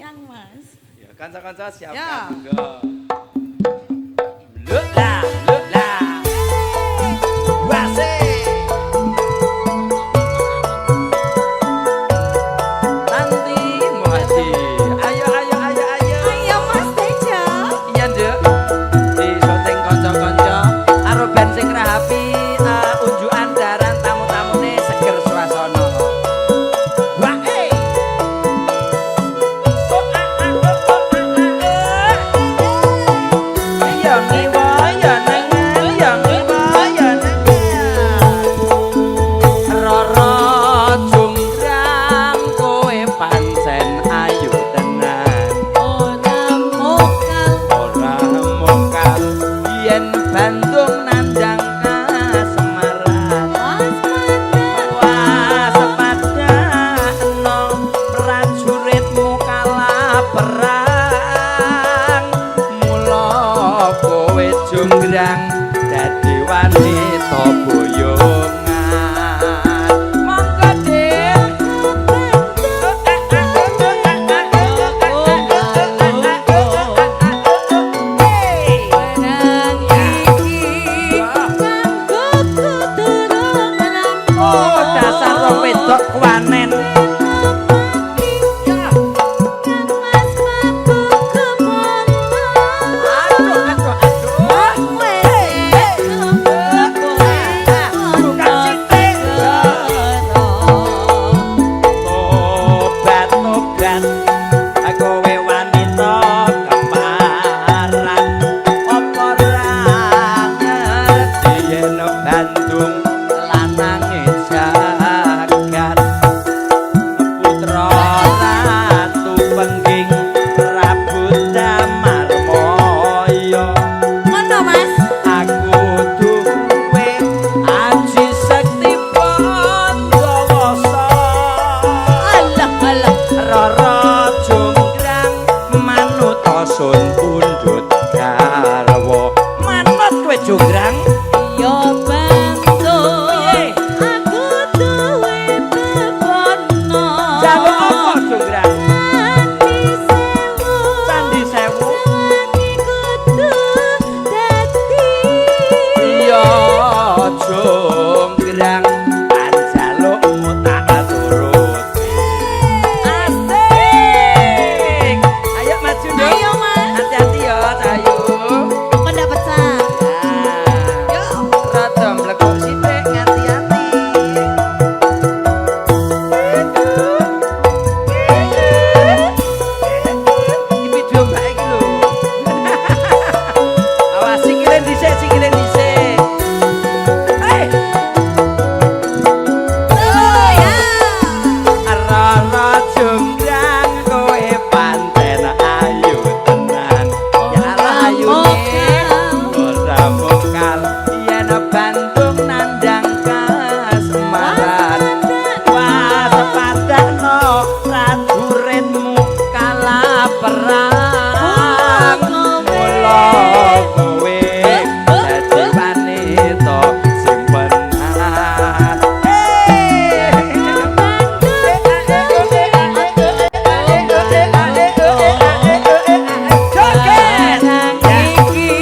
Jonggrang, Mas. Ya, kanca-kanca siapkan Ya. Monggo. Lho lah, lho lah. Wase. Nanti Muhaji. Ayo ayo ayo ayo. Ayo Mas Tejo. Iya, Nduk. Di syuting kanca-kanca karo ben sing rapi unjukan daran tamu-tamune seger suasana. Wah, eh. Oh, ah, ah, oh, oh, ah, ah, eh. Iya ngiwa, iya nengen, iya ngiwa, iya nengen. Rara jonggrang kowe pancen ayu tenan. Ora mokal. Ora mokal yen Bandung nandang kasemaran. Waspadano prajuritmu kalah perang. Mula kowe jonggrang dadi wanita boyongan. Monggo, Dik. Wenang iki kanggo kudu rampung. Oh, dasar wong wedok kuanen. Kang Mas Prabu Kemana? Aduh, aduh, aduh. Bukan sithik. Tobat, tobat. Kowe wanita keparat. Apa ora ngerti yen Bandung lanange jagat. Putra Ratu Pengging Prabu Damarmaya. Ngono, Mas. Aku duwe aji sekti Pandawasa. Alah, alah. Rara jonggrang manut sun pundhut garwa. Manut kowe jonggrang. Yo Bandung. Piye? Aku duwe bebono. Jaluk apa jonggrang? Candi Sewu. Candi Sewu. Sewangi kudu dadi. Iya jonggrang panjalukmu tak turuti. Asik. Ayo maju, Nduk. Ayo, Mas. Hati-hati ya, Cahayu. Kok ndak pecah? Nah. Yo. Rada mlekuk sithik, ngati-ati. Iki video mbak iki lho. Awas sikile dhisik, sikile dhisik. Eh, Oh ya. Rara jonggrang kowe pancen ayu tenan. Ya Allah ayune. Ora mokal yen Bandung nandang kasemaran. Waspadano prajuritmu kalah perang. Mula kowe dadi wanita sing benar. Joget. Iki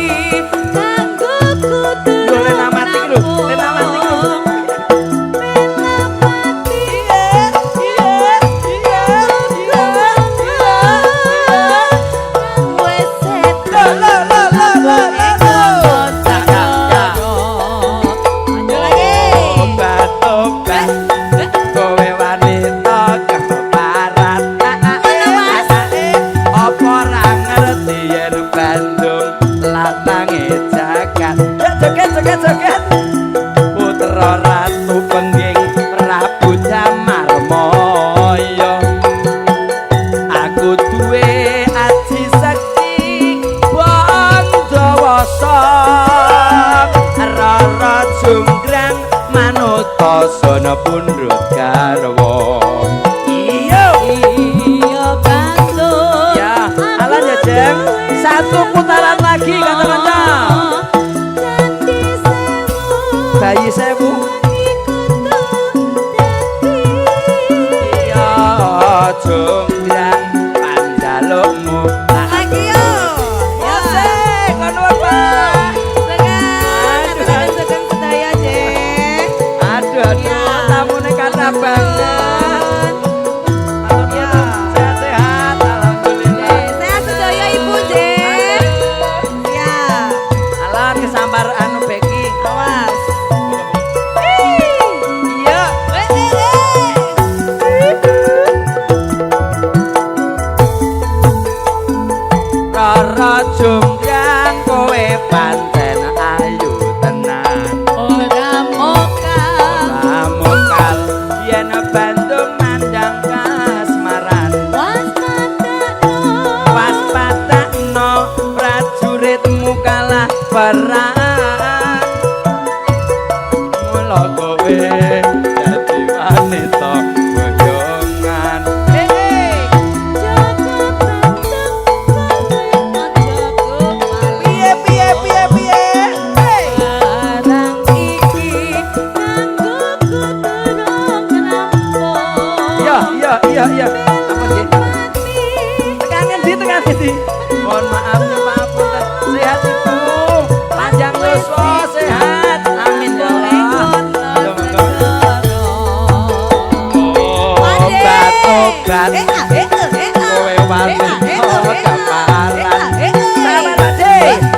kanggo kudu Lho, Lena mati iki lho, Lena mati iki lho. Melapati. Iya, iya, iya, iya. Wes Lo, lo, lo, lo, lo, lo, lo. Ya, ya. Maju lagi. Obat, obat, kowe wanita keparat. Ngono, Mas. Apa ora ngerti yen Bandung lanange jagat. Ya, joget, joget, joget. Putra Ratu Pengging Prabu Damarmaya. Aku duwe aji sekti Bandawasa. Rara jonggrang manut sono pundhut garwa. Iya. Iya Bandung. Ya, alah ya, Jeng. Satu putaran lagi kanca-kanca. Candi Sewu. Bayi Sewu. Wangi kudu dadi. Iya, jonggrang. Jumbrang kowe pancen ayu tenan. Ora mokal. Ora mokal yen Bandung nandang kasmaran. Waspadakno. Waspadakno prajuritmu kalah perang. Mula kowe dadi wanita boyongan. Jaga Bandung kowe aja kepali. Piye piye piye piye. Barang iki nganggo kudu rampung. Iya iya iya iya. Apa nggih? Tekan ngendi tekan ngendi? Mohon maaf ya Pak Punten. Sehat Ibu. Panjang yuswa sehat. Amin ya Allah. Obat obat kowe wanita keparan. Sabar Pak De.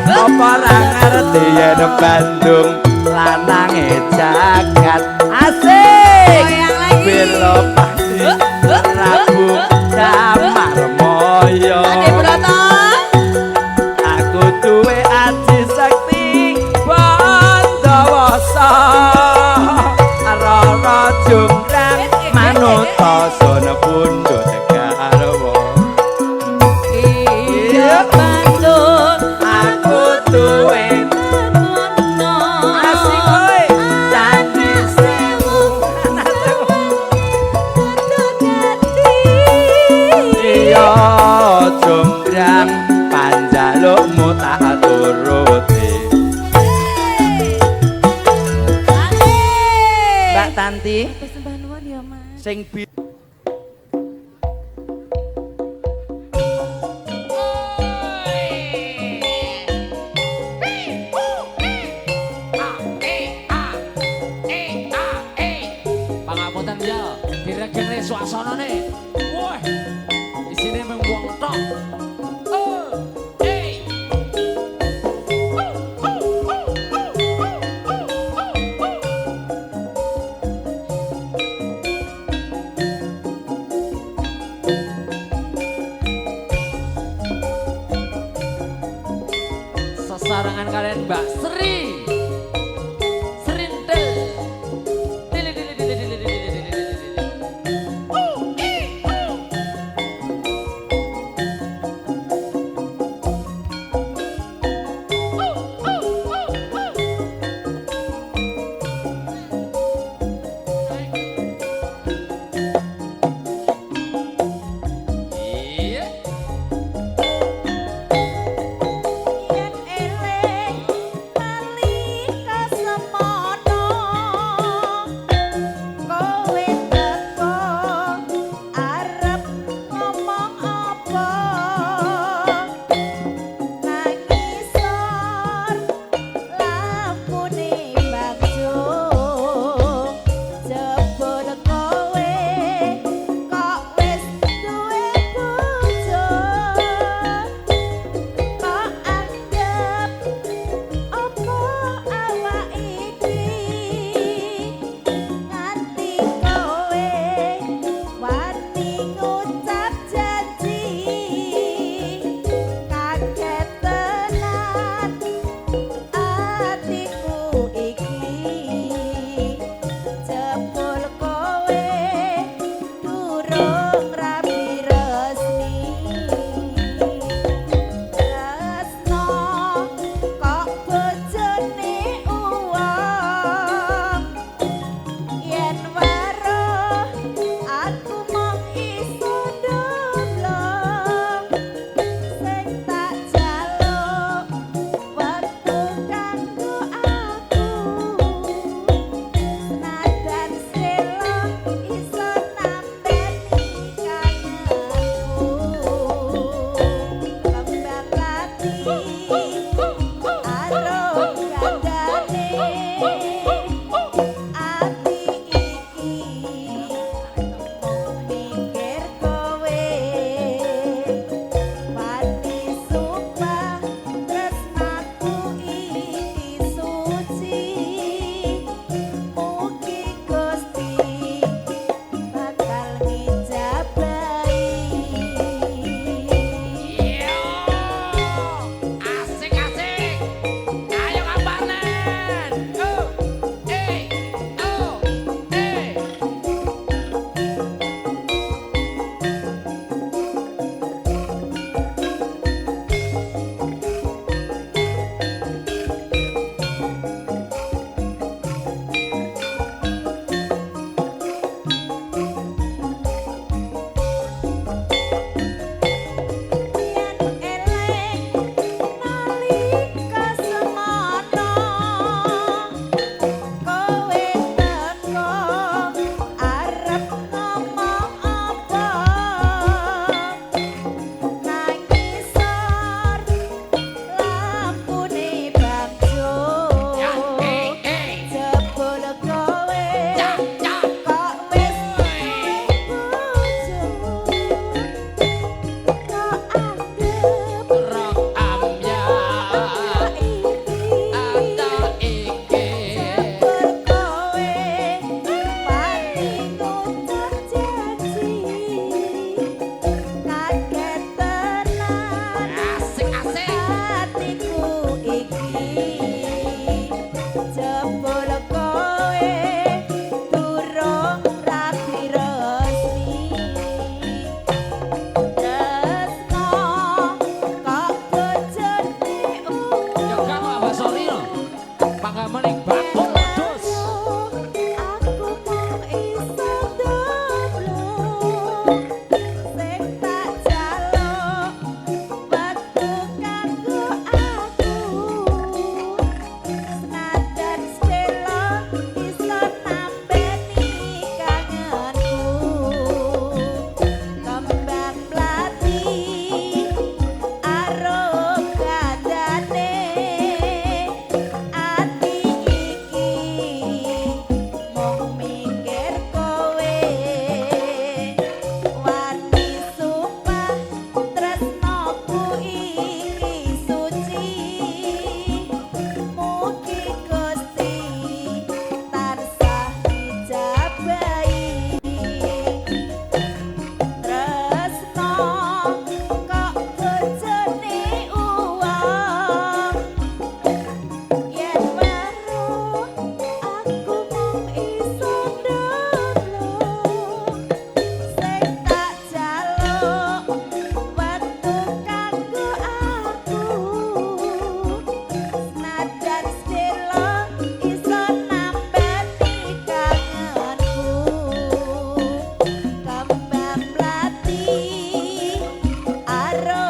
Apa ora ngerti yen Bandung lanange jagat. Asik. Goyang lagi. Belopati Prabu Damar Moyo. Ade Broto. Aku duwe aji sakti Bandawasa. Rara jumbrang manut sun pundhut garwa. Iya Bandung Aku duwe temono. asik oi candi Sewu kudu dadi. Iya jumbrang panjalukmu tak turuti. Mbak Tanti Sembah nuwun ya Mas. sing bi Pangapunten ya, diregene suasanane. Wah, isine mung wong tok. Eh, hey. Sesarengan kalian Mbak Sri. Serintil. Dili dili dili dili dili dili dili dili. Iya. Yen eling lali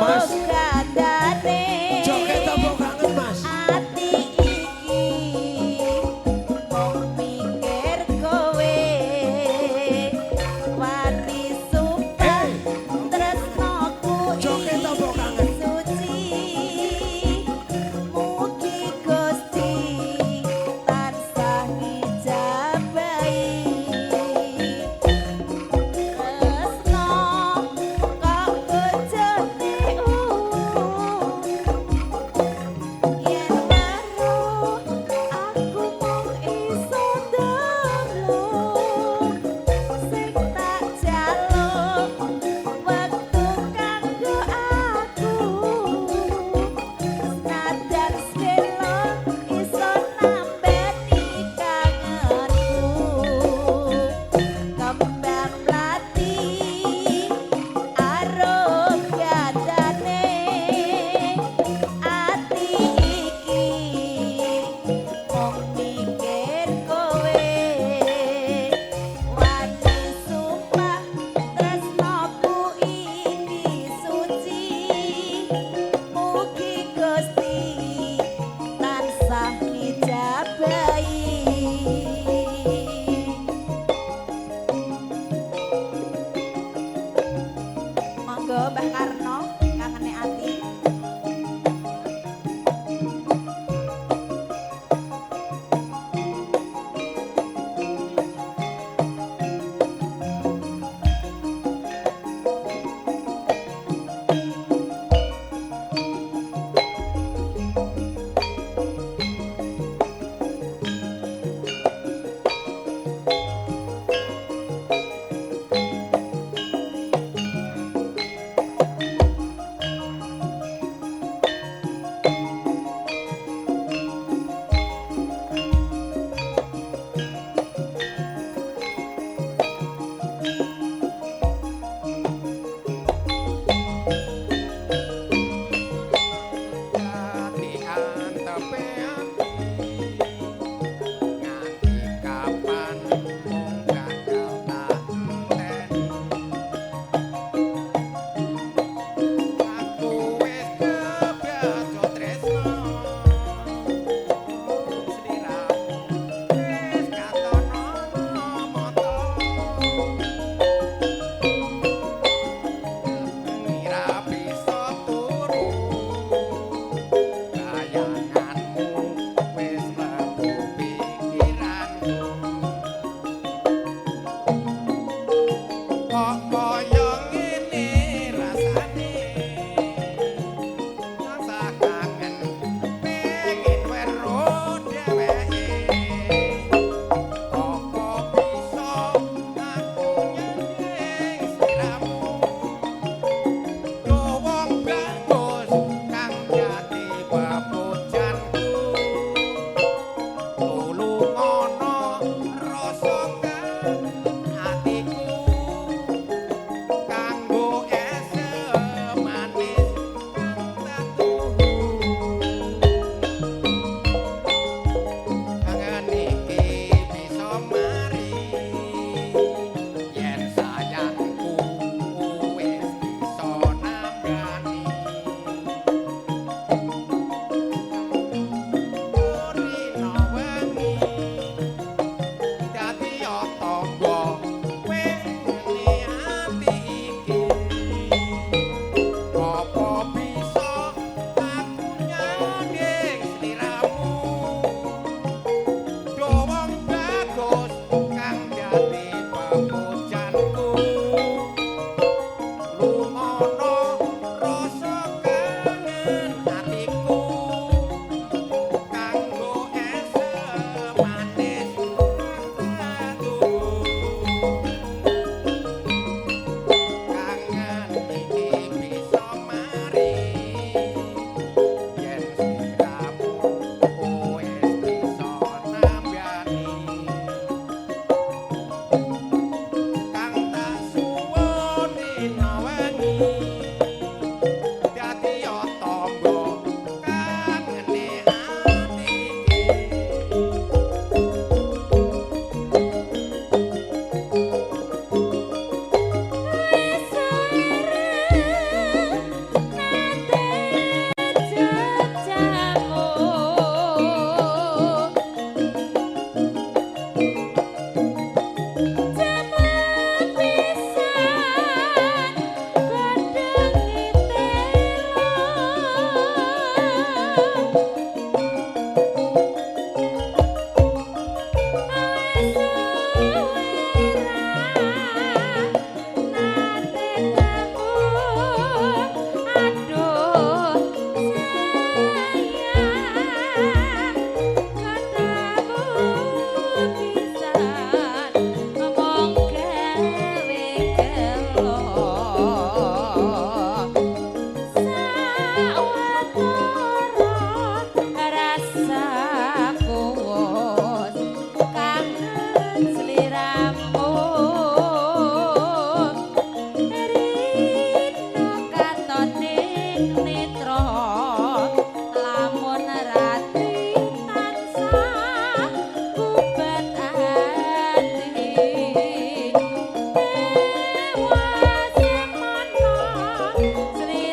Arum gandane Joget apa kangen, Mas? Ati iki mung mikir kowe wani sumpah Hey. tresnoku Joget apa kangen? iki suci mugi Gusti tansah ngijabahi tresno kok bojone yen weruh aku mung iso ndelok sing tak jaluk wektu kanggo aku senajan selo iso nambani kangenku kembang mlati arum gandane ati iki mung mikir kowe wani sumpah tresnoku iki suci mugi Gusti tansah ngijabahi. Monggo Mbah Karno kangene ati.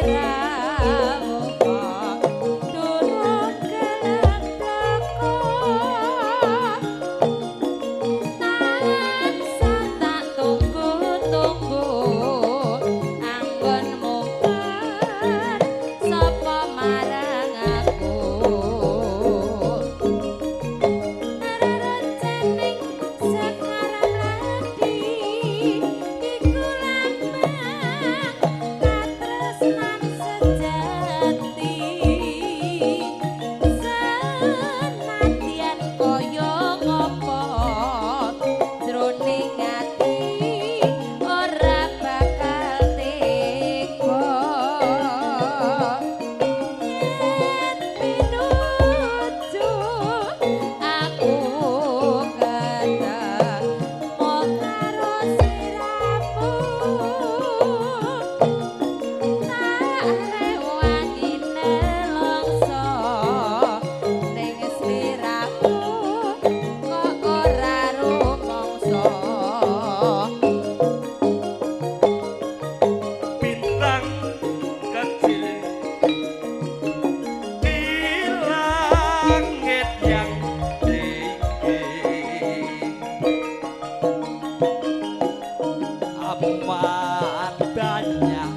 Sliramu kok durung gelem teko. Tansah tak tunggu-tunggu anggonmu sapa marang aku. Rerenceng sekarang lagi iku lambang katresnan sejati. Senadyan kaya ngopo jroning ati ora bakal tega. Yen pinuju aku ketemu karo sliramu, tak rewangi nelongso ning sliramu kok ora rumangsa. Bintang kecil di langit yang tinggi, amat banyak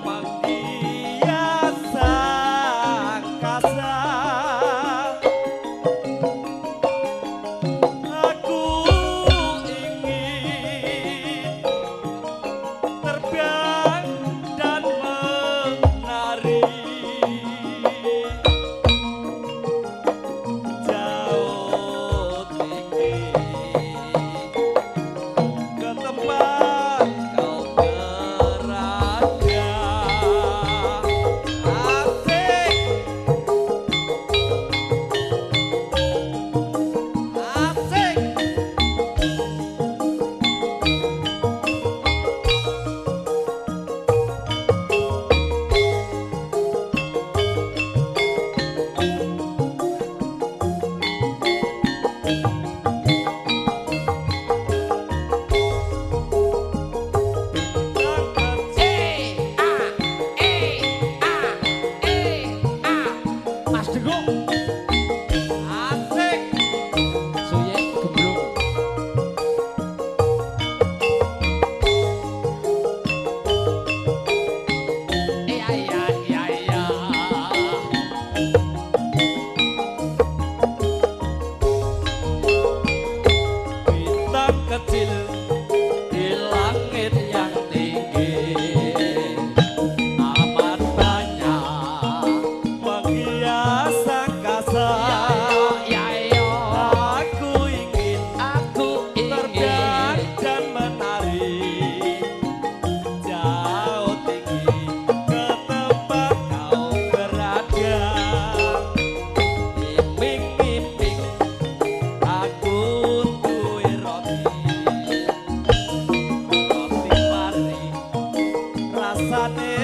menghias angkasa. Aku ingin terbang dan menari jauh tinggi ke tempat kau berada. Asik, asik. Bintang kecil. E A E A E A. Mas Denguk. Asik. Suyek gemblung. Iya iya iya iya. Bintang kecil di langit yang tinggi, amat banyak menghias angkasa. Ya yo. Aku ingin Aku terbang ingin dan menari jauh tinggi ke tempat kau berada. Iming-iming aku duwe roti, roti pari rasane